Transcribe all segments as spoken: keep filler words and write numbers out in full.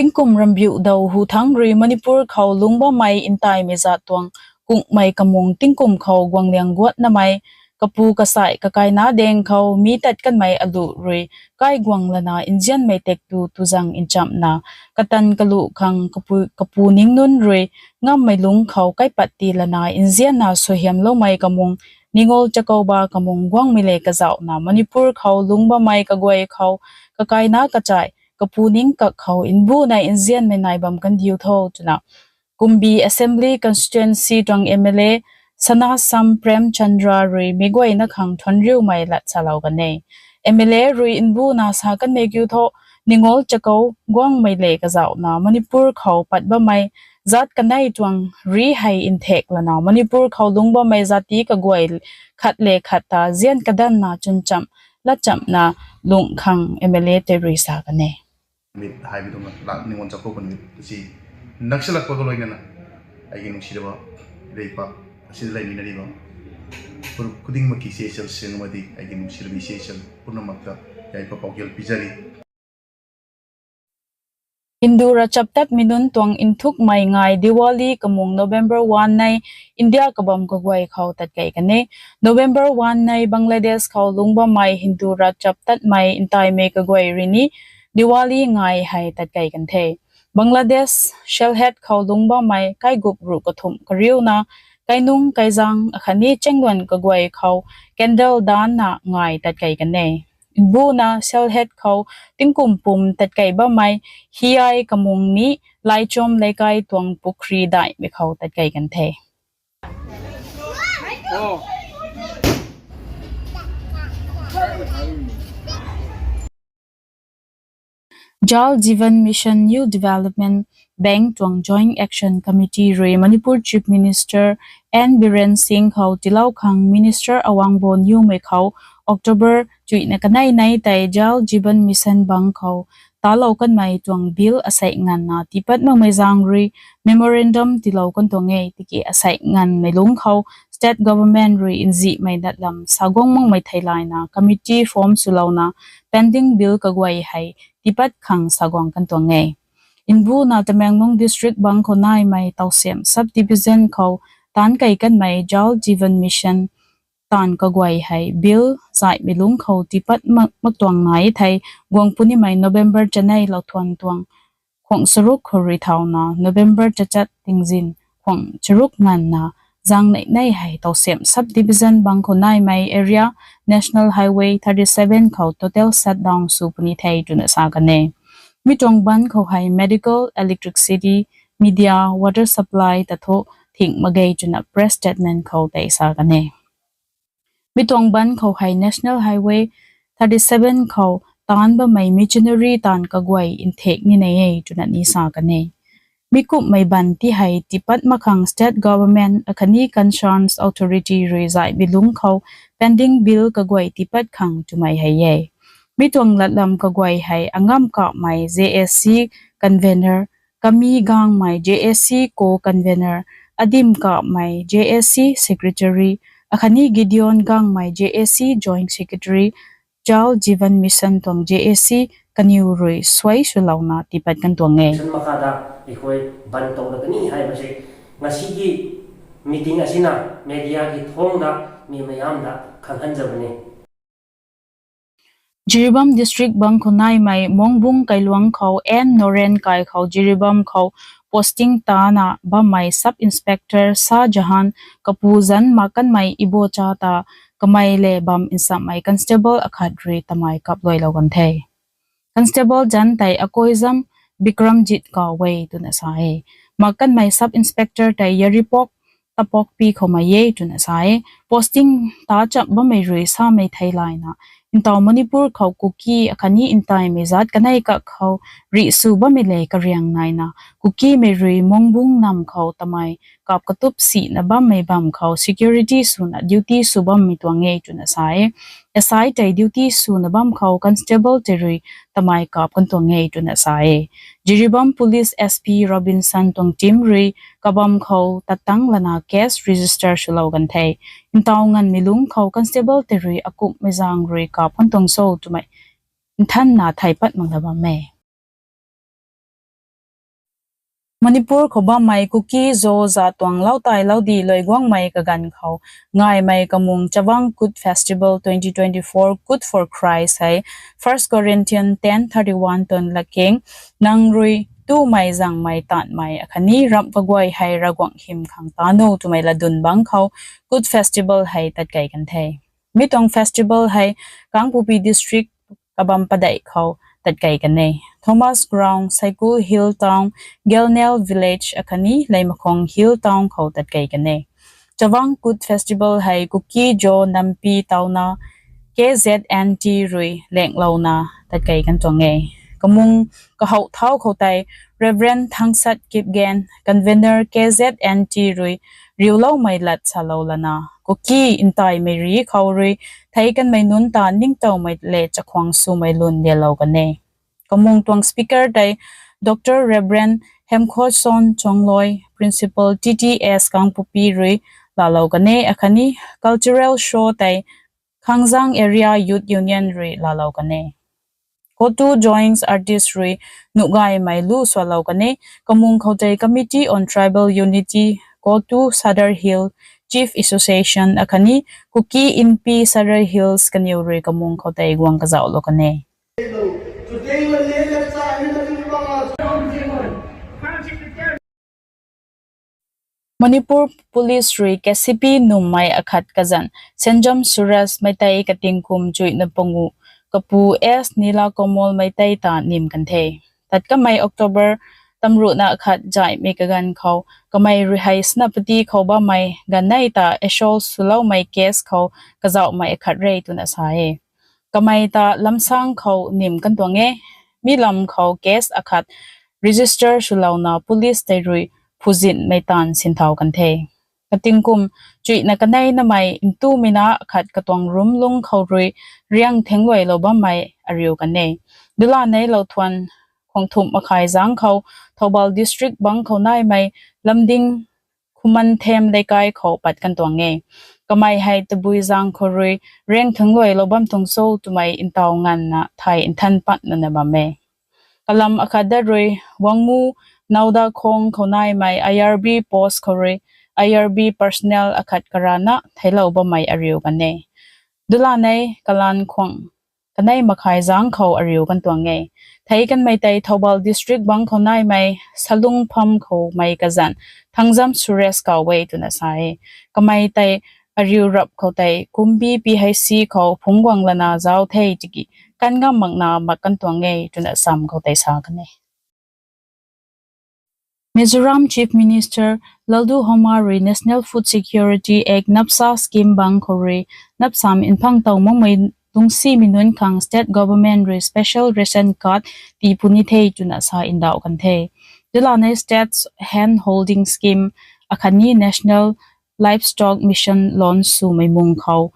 Tingkum rambiu daw hu thangc rui Manipur khou lungc bammei ntaimei zat tuang kungmei kamung tingkum khou guangliang guatnamei, kapu kasai kakaina daeng khou mi tat kanmei alu rui kai guang lana nzianmei tektu tuzang nchamhna, katan kalu khang kapu, kapu ning nunc rui ngammei lungc khou kaipat ti lana nzianna suaihiamloumei kamung Ningol Chakouba kamung guangmei le kazauhna Manipur khou lungc bammei kaguay khou kakaina kachai kapu ning kak khou nbuna nzianmei nai bam kandiu tho twna Kumbi Assembly Constituency tuang M L A Sanasam Premchandra rui mi guayna khang thuanriumei lat salou kan e. M L A rui nbuna sa kanmei kiu tho, Ningol Chakou guangmei le kazauhna Manipur khou pat bammei zat kanei tuang ri hei nthek lana Manipur khou lungc bammei zat ti kaguay khat le khat ta nzian kadanna chwncham latchamhna lungh khang M L A tei rui sa kan e. Mit haibi tuang la Ningol Chakou pun mit si naksa lak pa kaloi nana, aiki nung siraba, rei pa, asi lei mina riba, pur kuding maki C S L sing mati, aiki nung siraba C S L purna makta, yai pa pau gel pizari. Hindu ravchaptatmei nunc tuang nthukmei ngai Diwali kamung November one nei India kabam kaguay khou tatkei kan e. November one nei Bangladesh khou lungc bammei Hindu ravchaptatmei ntaimei kaguay rui ni Diwali ngai hei tatkei kan the. Bangladesh Sylhet khou lungc bammei kaigup ruh kathumh kariuna, kainung kaizang akhatni chengluan kaguay khou candle danna ngai tatkei kan e. Nbuna Sylhet khou tingkum pum tatkei bammei Hiai kamung ni Laichom Leikai tuang pukhri daihmei khou tatkei kan the. Jal Jeevan Mission New Development Bank tuang Joint Action Committee rui Manipur Chief Minister N Biren Singh khou tilou khang Minister Awangbow Newmei khou October chuihna kanei nei tei Jal Jeevan Mission Bank khou talou kanmei tuang bill asei nganvna tiipat makmei zaeng rui memorandum tiilou kan tuang e. Tiki asei nganvmei lungc khou state government rui nzihmei natlam saguang makmei theilayna committee form swlouna pending bill kaguay hei tiipat khang saguang kan tuang e. Nbuna Tamenglong District bang khou naimei Tawsem Sub Division khou taanc kei kanmei Jal Jeevan Mission taanv kaguay hei bill zaihmei lungc khou tiipat mak, mak tuang nai thei guang punimei November chanei louthuan tuang khwang charuk khou rui thauna November chachat tingzin khwang charuk nganvna zaeng nei nei hei Tawsem Sub Division bang khou naimei area National Highway thirty seven khou total shutdown sw puni the twna sa kan e. Mi tuang bandh khou hei medical, electricity, media, water supply ta thu thing mak ge twna press statement khou tei sa kan e. Mi tuang bandh khou hei National Highway thirty seven khou taanc bammei machinery taanv kaguay nthek ni nei e twna ni sa kan e. Mi kumhmei bandh ti hei tiipat mak khang state government akhatni concerns authority rui zaihmei lungc khou pending bill kaguay tiipat khang twmei hei e. Mi tuang latlam kaguay hei angam kapmei J A C convener, Kami Gangmei J A C co-convener, Adim Kapmei J A C secretary, akhatni Gideon Gangmei J A C joint secretary, Jal Jeevan Mission tuang J A C kaniw rui suai swlouna tiipat kan tuang e. ꯃꯈꯥꯗ ꯑꯩꯈꯣꯏ ꯕꯟ ꯇꯧꯔꯒꯅꯤ ꯍꯥꯏꯕꯁꯦ ꯉꯁꯤꯒꯤ meeting ꯑꯁꯤꯅ mediaꯒꯤ ꯊꯣꯡꯗ ꯃꯤ ꯃꯌꯥꯝꯗ ꯈꯪꯍꯟꯖꯕꯅꯤ꯫ Jiribam District bang khou naimei Mongbung kailuang khou N Noren kai khou Jiribam khou posting tana bammei Sub Inspector Shah Jahan kapu zanc mak kanmei Ibocha ta kamei le bam nsamei constable akhat rui tamei kapluailou kan the. Constable zanc tei Akoizam Bikramjit kaw e twna sa e. Mak kanmei Sub Inspector tei Yaripok Tapokpi khoumei e twna sa e. Posting ta chap bammei rui samei theilayna, ntaw Manipur khou Kuki akhatni ntaimei zat kanei kak khou rih sw bammei le kariang naina, Kukimei rui Mongbung nam khou tamei kap katup sina bammei bam khou security swna duty sw bammei tuang e twna sa e. S I tei duty swna bam khou constable tei rui tamei kap kan tuang e twna sa e. Jiribam Police S P Robinson tuang team rui kabam khou tatang lana case register swlou kan the. Ntaw nganvmei lungc khou constable tei rui akumhmei zaeng rui kap kan tuang cho twmei nthanna thei pat mak la bam e. Manipur khou bammei Kuki-Zo zatuang loutai loudi luaiguangmei kaganv khou ngaimei kamung Chavang Kut Festival twenty twenty-four Kut for Christ hei First Corinthians ten thirty-one tuang latkaeng, nang rui tumei zangmei taanmei akhatni ramh kaguay hei Ravguangc hym khang ta nu twmei latdyn bangc khou Kut Festival hei tatkey kan the. Mi tuang festival hei Kangpokpi District kabam padeih khou tatkey kan e. Thomas Ground, Saikul Hill Town, Gelnel Village akhatni Leimakhong Hill Town khou tatkey kan e. Chavang Kut Festival hei Kuki-Zo Nampi Tauna K Z N T rui lenglouna tatkey kan tuang e. Kamung kahouh thau khou tei Reverend Thangsat Kipgen, Convener K Z N T rui riuloumei lat salou lana, Kuki ntaimei ri khou rui thei kanmei nunc ta ningtowmei le chakhwang swmei lun lialou kan e. Kamung tuang speaker tei Doctor Reverend Hemkhotson Chongloi, Principal T T S Kangpokpi rui laalou kan e, akhatni cultural show tei Khangzang Area Youth Union rui laalou kan e. Kotu joins artist rui nuhgaymei lu sualou kan e. Kamung khou tei Committee on Tribal Unity, Kotu Sadar Hill, Chief Association akhatni Kuki Inpi Sadar Hills kaniw rui kamung khou tei guang kazauhlou kan e. Manipur Police rui K C P nummei akhat kazanc Senjam Suresh Meitei katingkum chuihna pangu kapu S Nila Komol Meitei ta nim kan the. Tat kamei October tamruhna khat zaihmei kaganv khou kamei rui hei Senapati khou bammei ganv nei ta assault swloumei case khou kazauhmei akhat re twna sa e. Kamei ta lamsang khou nim kan tuang e. Mi lam khou case akhat register swlouna police tei rui phuzinmei taanv sinthau kan the. Katingkum chuihna kanei namei ntumei na khat katuang rumlung khou rui riang thengluailou bammei ariu kan e. Dula neilou thuan khwang thumh makhai zang khou Thoubal District bang khou naimei Lamding Khumanthem Leikai khou pat kan tuang e. Kamei hei tabui zang khou rui riang thengluailou bam tuang cho twmei ntaw nganvna thay nthan patna na bam e. Kalam akhat dat rui Wangu Nauda Khong khou naimei I R B post khou rui I R B personnel akhat karana theilou bammei ariu kan e. Dula nei kalan khwang kanei makhai zang khou ariu kan tuang e. Thei kanmei tei Thoubal District bang khou naimei Salung Pham khoumei kazanc Thangjam Suresh kaw e twna sa e. Kamei tei ariu rap khou tei Kumbi P H C khou phungc guang lana zauc the tiki kan ngam makna mak kan tuang e twna sam khou tei sa kan e. Mizoram Chief Minister Lalduhoma rui National Food Security Act NAFSA scheme bang khou rui napsam nphang tow makmei dungsimei nunc khang state government rui special ration card tii puni the twna sa ndauh kan the. Dula nei states hand holding scheme akhatni National Livestock Mission launch swmei mung khou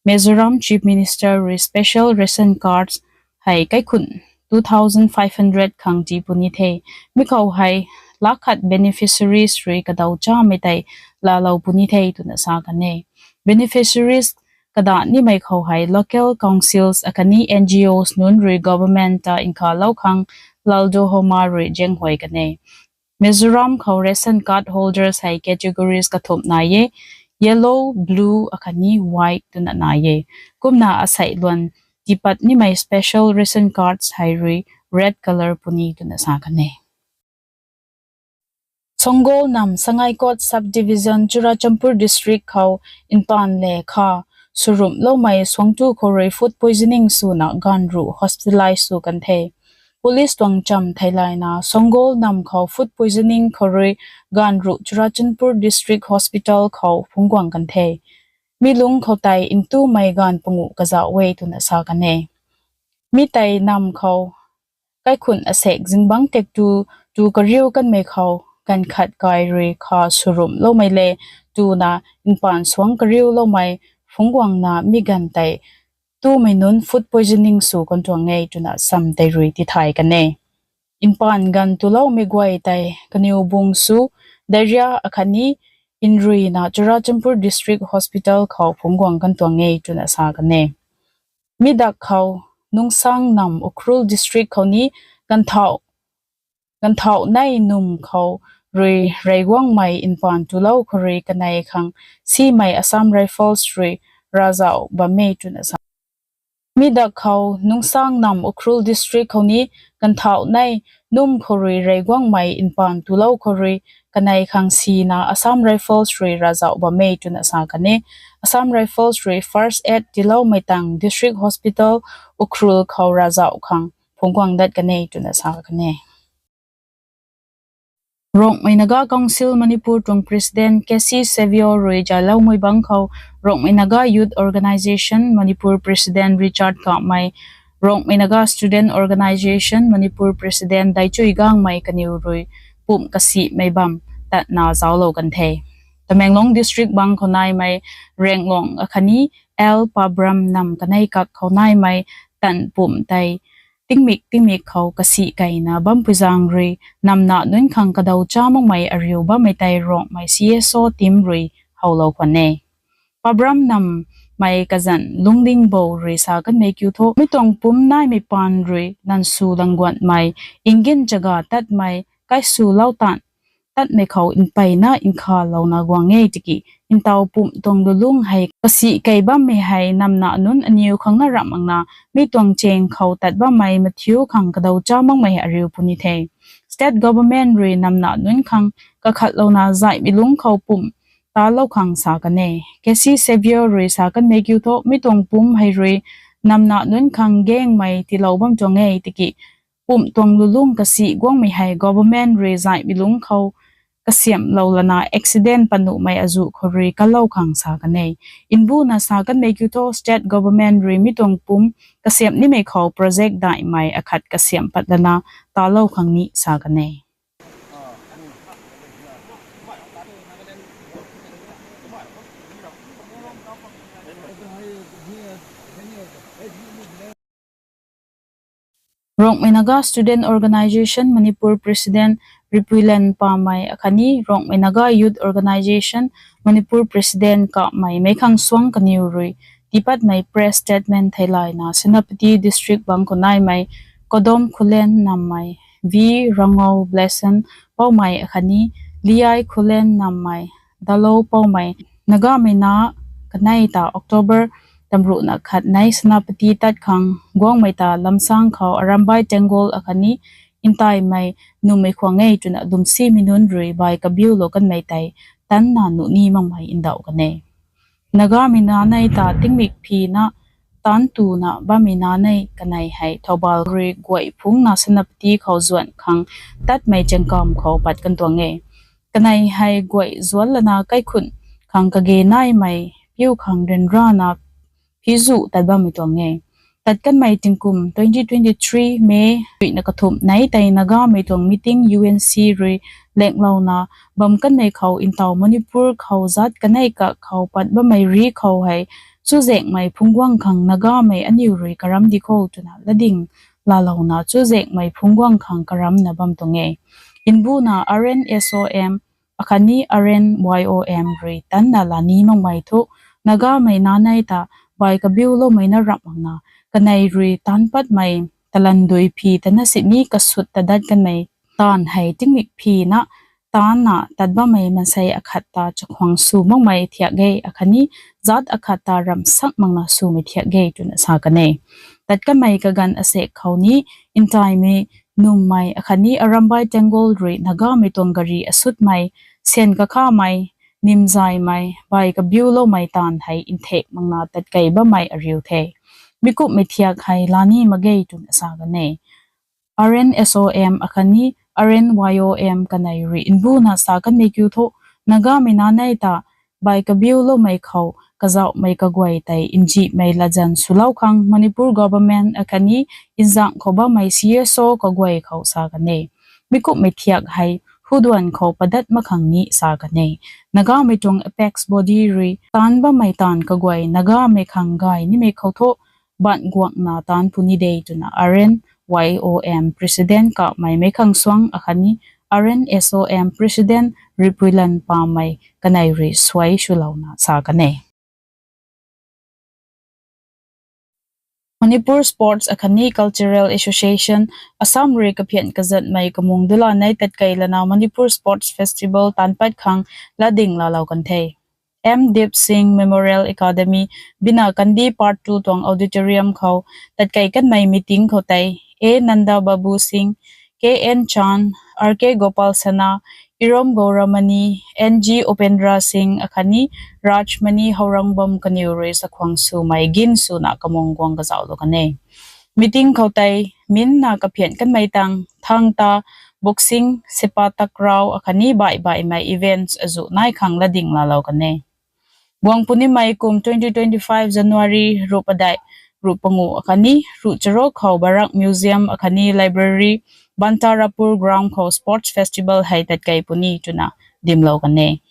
Mizoram Chief Minister rui special ration cards hei kaikhun two thousand five hundred khang tii puni the. Mi khou hei lakh khat beneficiaries rui kadaw chamei tei laalou puni the twna sa kan e. Beneficiaries kadah nimei khou hei local councils akhatni N G Os nunc rui government ta nkhalou khang Lalduhoma rui zaenghuay kan e. Mizoram khou ration card holders hei categories kathumh nai e, yellow, blue akhatni white twna nai e. Kumna asei luan tiipat nimei special ration cards hei rui red colour puni twna sa kan e. Songgol nam Sangaikot Subdivision, Churachandpur District khou npan le kha surumhloumei suangtu khou rui food poisoning swna gaanv ruh hospitalize sw kan the. Police tuang cham theilayna Songgol nam khou food poisoning khou rui gaanv ruh Churachandpur District Hospital khou phungc guang kan the. Mi lungc khou tei ntumei gaanv panguh kazauh e twna sa kan e. Mi tei nam khou kaikhun asek zingbangc tek tu, tu kariu kanmei khou ganv khat kai rui kha surumhloumei le tuna npan suang kariuloumei phungc guangna mi ganv tei tumei nunc food poisoning sw kan tuang e twna sam tei rui tithay kan e. Npan ganv tuloumei guay tei kaniw bung su, diarrhoea akhatni nruina Churachandpur District Hospital khou phungc guang kan tuang e twna sa kan e. Mi dak khou Nungsang nam Ukhrul District khou ni ganvthauh ganvthauh nei num khou rui rey guangmei mpan tulou khou rui kanei khang simei Assam Rifles rui ravzauh bam e twna sa. Mi dak khou Nungsang nam Ukhrul District khou ni ganvthauh nei num khou rui rey guangmei mpan tulou khou rui kanei khang sina Assam Rifles rui ravzauh bam e twna sa kan e. Assam Rifles rui first aid tiiloumei tang District Hospital Ukhrul khou ravzauh khang phungc guang dat kan e twna sa kan e. Rongmei Naga Council Manipur tuang President K C Savio rui zayloumei bangc khou Rongmei Naga Youth Organisation Manipur President Richard Kamei, Rongmei Naga Student Organisation Manipur President Daichui Gangmei kaniw rui pumh kasimei bam tatna zauclou kan the. Tamenglong District bangc khou naimei Renglong akhatni L Pabram nam kanei kak khou naimei tan pumh tei tingmik tingmik khou kasi keyna bampui zaeng rui namna nunc khang kadaw cha makmei ariu bammei tei Rongmei C S O team rui howlou khwan e. Pabram nammei kazanc Lungdingbou rui sa kanmei kiu thu, mi tuang pumc naimei paan rui nansw langguanmei, ngin chaga tatmei, kaiswlou tan tatmei khou mpeyna nkhavlouna guang e tiki, ntaw pumh tuang lulung hei kasi key bammei hei namna nunc aniw khang na ramh makna, mi tuang cheng khou tat bammei mathiu khang kadaw cha makmei hei ariu puni the. State government rui namna nunc khang kakhatlouna zaihmei lungc khou pumh talou khang sa kan e. K C Savio rui sa kanmei kiu thu, mi tuang pumc hei rui namna nunc khang gengmei tiilou bam tuang e tiki, pumh tuang lulung kasi guangmei hei government rui zaihmei lungc khou kasiamhlou lana accident panuhmei azuh khou rui kalou khang sa kan e. Mbuna sa kanmei kiu thu, state government rui mi tuang pumc kasiamh nimei khou project daihmei akhat kasiamh pat lana talou khang ni sa kan e. Rongmei Naga Student Organisation Manipur President Ripuilen Pamei akhatni Rongmei Naga Youth Organisation Manipur President Kamei Meikhangsuang kaniw rui tiipatmei press statement theilayna Senapati District bangc khou naimei Kodom Khullen nammei V Rangou Blessing Poumei akhatni Liai Khullen nammei Dalou Poumei Nagamei na kanei ta October tamruhna khat nei Senapati tat khang guangmei ta Lamsang khou Arambai Tenggol akhatni ntaimei nummei khwang e twna lumsimei nunc rui bai kabiulou kanmei tei tanna nuh ni makmei ndauh kan e. Nagamei na nei ta tingmik phina taanc tuna bammei na nei kanei hei Thoubal rui guay phungna Senapati khou zuan khang tatmei changkam khou pat kan tuang e. Kanei hei guay zuan lana kaikhun khang kage naimei piu khang ryanrana phizu tat bammei tuang e. Tat kanmei tingkum twenty twenty-three May ruina kathumh nei tei Nagamei tuang meeting U N C rui lenglouna bam kanmei khou ntaw Manipur khou zat kanei kak khou pat bammei ri khou hei chuzaenghmei phungc guang khang Nagamei aniw rui karam di kho twna latding laalouna chuzaenghmei phungc guang khang karamna bam tuang e. Mbuna R N S O M akhatni R N Y O M rui tanna la ni makmei thu Nagamei na nei ta bai kabiuloumei na ramh makna kanei rui taanc patmei talan dui phi tana sini kasut ta dat kanmei taanv hei tingmik phina taanna tat bammei maansei akhat ta chakhwang sw makmei thiak ge akhatni zat akhat ta ramh sak makna swmei thiak ge twna sa kan e. Tat kanmei kaganv asek khou ni ntaimei nummei akhatni Arambai Tenggol rui Nagamei tuang gari asutmei, syan kakhamei, nimzaymei, bai kabiuloumei taanv hei nthek makna tat key bammei ariu the. Mi kumhmei thiak hei la ni mak ge twna sa kan e. R N S O M akhatni R N Y O M kanei rui mbuna sa kanmei kiu thu Nagamei na nei ta bai kabiuloumei khou kazauhmei kaguay tei nzihmei latzan swlou khang Manipur government akhatni nzang khou bammei C S O kaguay khou sa kan e. Mi kumhmei thiak hei huduan khou padat mak khang ni sa kan e. Nagamei tuang apex body rui taanc bammei taanv kaguay Nagamei khang gay nimei khou thu ban guangna taanc puni de twna R N Y O M President Kamei Meikhangsuang akhatni R N S O M President Ripuilan Pamei kanei rui suai swlouna sa kan e. Manipur Sports akhatni Cultural Association, Assam rui kaphian kazatmei kamung dula nei tatkei lana Manipur Sports Festival taanc pat khang latding laalou kan the. M Dip Singh Memorial Academy, Bina Kandi Part two tuang auditorium khou tatkei kanmei meeting khou tei A Nanda Babu Singh, K N Chand, R K Gopal Sana, Irom Gouramani, N G Upendra Singh akhatni Rajmani Hourangbam kaniw rui sakhwang swmei gin swna kamung guang kazauhlou kan e. Meeting khou tei minna kaphian kanmei tang thangta, boxing, sepak takraw akhatni baih baihmei events azuh nai khang latding laalou kan e. Guang punimei kum twenty twenty-five January ruh padeih, ruh pangu akhatni ruh charuk khou Barak Museum akhatni Library, Banta Rapur Ground khou Sports Festival hei tatkei puni twna dimlou kan e.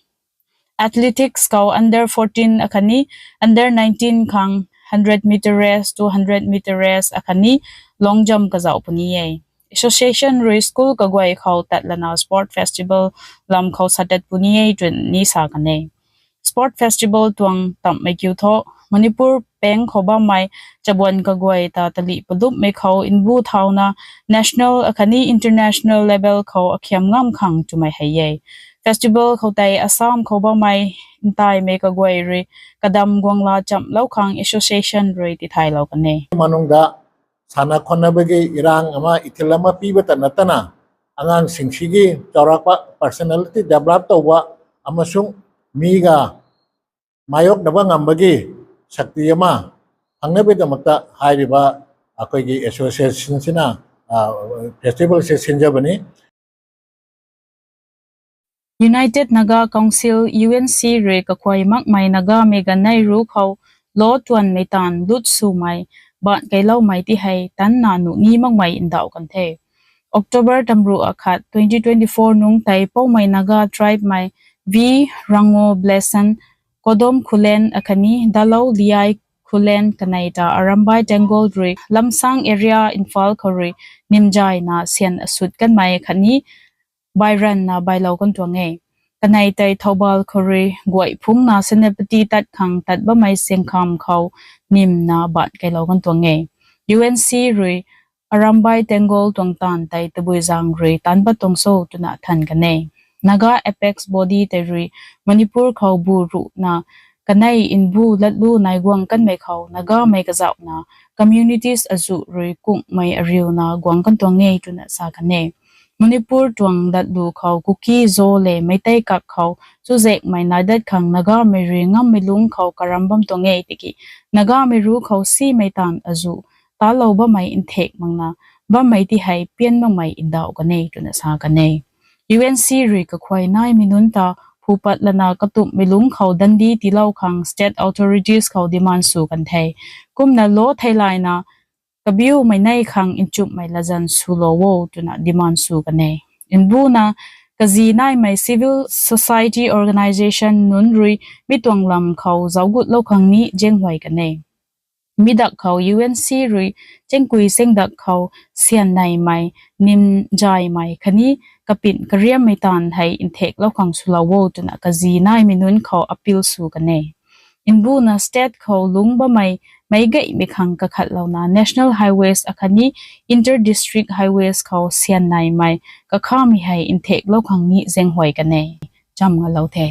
Athletics khou under fourteen akhatni under nineteen khang hundred meter race, two hundred meter race akhatni long jump kazauh puni e. Association rui school kaguay khou tat lana sport festival lam khou satat puni e twna ni sa kan e. Sport festival tuang tamhmei kiu thu, Manipur peng khou bammei chabuan kaguay ta talih palupmei khou nbu thauna national akhatni international level khou akhiam ngam khang twmei hei e. Festival khou tei Assam khou bammei ntaimei kaguay rui kadam guangla chamlou khang association rui tithaylou kan e. Manungda sana khwanna bagi irang ama ithil ama piba tana tana, angang singsi gi chaurakpa personality develop towba amasung mi ga mayokna ba ngam bagi sakti ama phangna bidam makta hairiba akhoi ki association sina, ah, festival se sinja bani. United Naga Council, U N C rui kakhuay makmei Nagamei ganei ru khou lo tuanmei taanv lut swmei baanc keiloumei ti hei tanna nuh ni makmei ndauh kan the. October tamruh akhat twenty twenty-four nungc tei Poumai Naga tribe mei V Rango Blessing, Kodom Khullen akhatni Dalou Liai Khullen kanei ta Arambai Tenggol rui Lamsang area Imphal khou rui nimjayna syan asut kanmei khatni bairanna bailou kan tuang e. Kanei tei Thoubal khou rui guay phungna Senapati tat khang tat bammei sengkham khou nimna baanc keihlou kan tuang e. U N C rui Arambai Tenggol tuang taanv tei tabui zaeng rui taanc pat tuang cho twna than kan e. Naga Apex Body tei rui Manipur khou bu ruhna kanei nbu latlu nai guang kanmei khou Nagamei kazauhna communities azuh rui kungmei ariuna guang kan tuang e twna sa kan e. Manipur tuang latlu khou Kuki, Zo le Meitei kak khou chuzaekmei nai dat khang Nagamei rui ngammei lungc khou karam bam tuang e tiki Nagamei ru khou simei taanv azuh talou bammei nthek makna bammei ti hei pian makmei ndauh kan e twna sa kan e. U N C rui kakhuay naimei nunc ta phupat lana katumhmei lungc khou dandi tiilou khang state authorities khou demand sw kan the. Kumna lo theilayna kabiumei nei khang nchumhmei latzan swlou o twna demand sw kan e. Nbuna kazi naimei civil society organisation nunc rui mi tuang lam khou zaucgutlou khang ni zaenghuay kan e. Mi dak khou U N C rui chengkui sengdak khou syan neymei, nimjaymei khatni kapin kariammei taanv hei ntheklou khang swlou o twna kazi naimei nunc khou appeal sw kan e. Nbuna state khou lungc bammei meic gaymei khang kakhatlouna national highways akhatni inter district highways khou syan neymei kakhamei hei ntheklou khang ni zaenghuay kan e. Cham ngalou the.